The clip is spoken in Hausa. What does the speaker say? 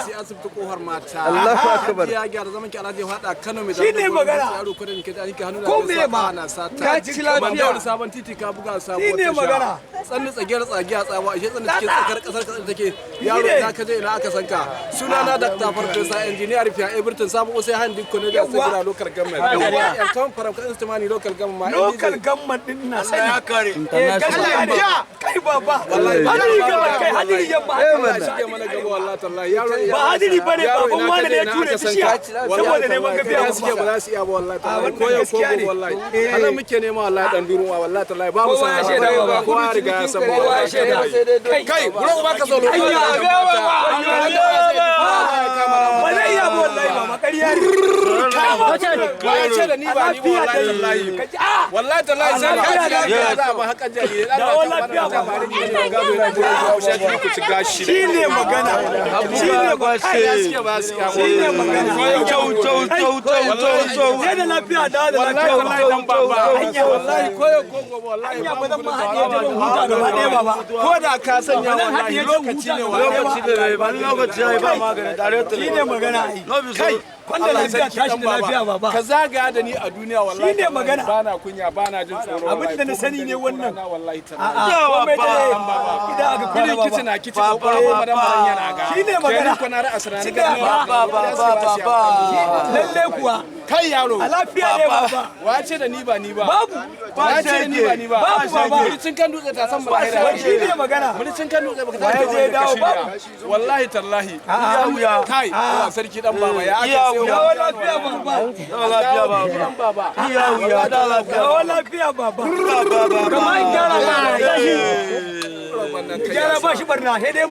Sai asibiti kohar mata. Allahu akbar. Ya gyara zaman ki Alhaji fada Kano mai Shi ne magana. Yaro kudin ki ki hannu na Ko me ba? na sata. Ka ci lafiya. Ban da sabon titi ka buga sabuwar Shi ne tasha. magana. Tsanni tsagiyar tsagiya tsawa ashe tsanni cikin Tsatsa. tsakar kasar kasar take. Yaro ne. ina ka je ina aka san ka. Sunana Dr. Farfesa Engineer Fiya Everton Sabo Usai Handi Kone da Yawwa. Sagira local government. Yawwa. Yan kan faram kan Istimani local government ma. Local government din na sani. Ya kare. Eh, gaskiya ne. Kai baba. Wallahi. Hadiri gaba kai hadiri yamma. Eh, Allah mana. shige mana gaba wallahi tallahi. Yaro Ba hadiri bane yaro baban ina wani ka ne je ya ina ture aka san bishiya ka. saboda neman gafiya Ya suke ba za su iya ba wallahi tallahi. wannan Ko yau ko gaskiya gobe ne. wallahi. Allah muke nema wallahi dan durunwa wallahi tallahi babu Kowa ya san shaida baba. Kowa ya riga ya san ba. Kowa ya shaida. Kai, bro ba ka so Anya. Ba zai iya ba wallahi baba ƙarya ne. Ba ya ce da ni ba ni ba Lafiya wallahi dai. tallahi. Ka ji ah! Wallahi tallahi sai ka Lafiya ji dai. ya za ba hakan jari. Dawo lafiya baba. Ku ci gashi. Shi ne magana. Shi ne Ya suke ba su iya ba. Shi ne magana. Chau chau chau chau chau chau. Sai da lafiya da da Wallahi lafiya wallahi dan baba. Anya. Wallahi koyo ko gobe wallahi. Anya ba zan ma haɗiye ta ban huta gaba ɗaya baba. Ko da ka sanya Ba zan wallahi haɗiye ta lokaci ne huta wallahi. Lokaci da bai ba lokaci ya ba magani tare da Shi ne magana ai. No bi so. Kai, Kwanda Allah lafiya sarki tashi dan da baba. lafiya baba. Ka zagaya da ni a duniya wallahi. Shi ne magana. Bana kunya bana jin tsoro. Abin da na sani ne wannan. Wallahi tallahi. A'a, komai da idan aka kwana Biri baba. kici na kici ko ko madan madan yana ga. Shi ne magana. Kenan kwana ra asira Shi ni ne ga. Ba ba ba ba ba. Lalle kuwa. Kai yaro. A lafiya ne baba. Wace da ni ba ni ba. Babu. Wace da ni ba ni ba. Babu baba. Muricin kan dutse ta san balahira. Shi ne magana. Muricin kan dutse baka Waye taɓa je dawo babu. Wallahi tallahi. Iya wuya. Kai, Allah sarki dan baba ya aka Iya sayo. wuya. Dawo lafiya baba. Da lafiya ba. Dan baba. Iya wuya da lafiya. Dawo lafiya baba. Ba ba ba. Kamar in gyara ba. Wannan kai. Gyara ba shi barna sai dai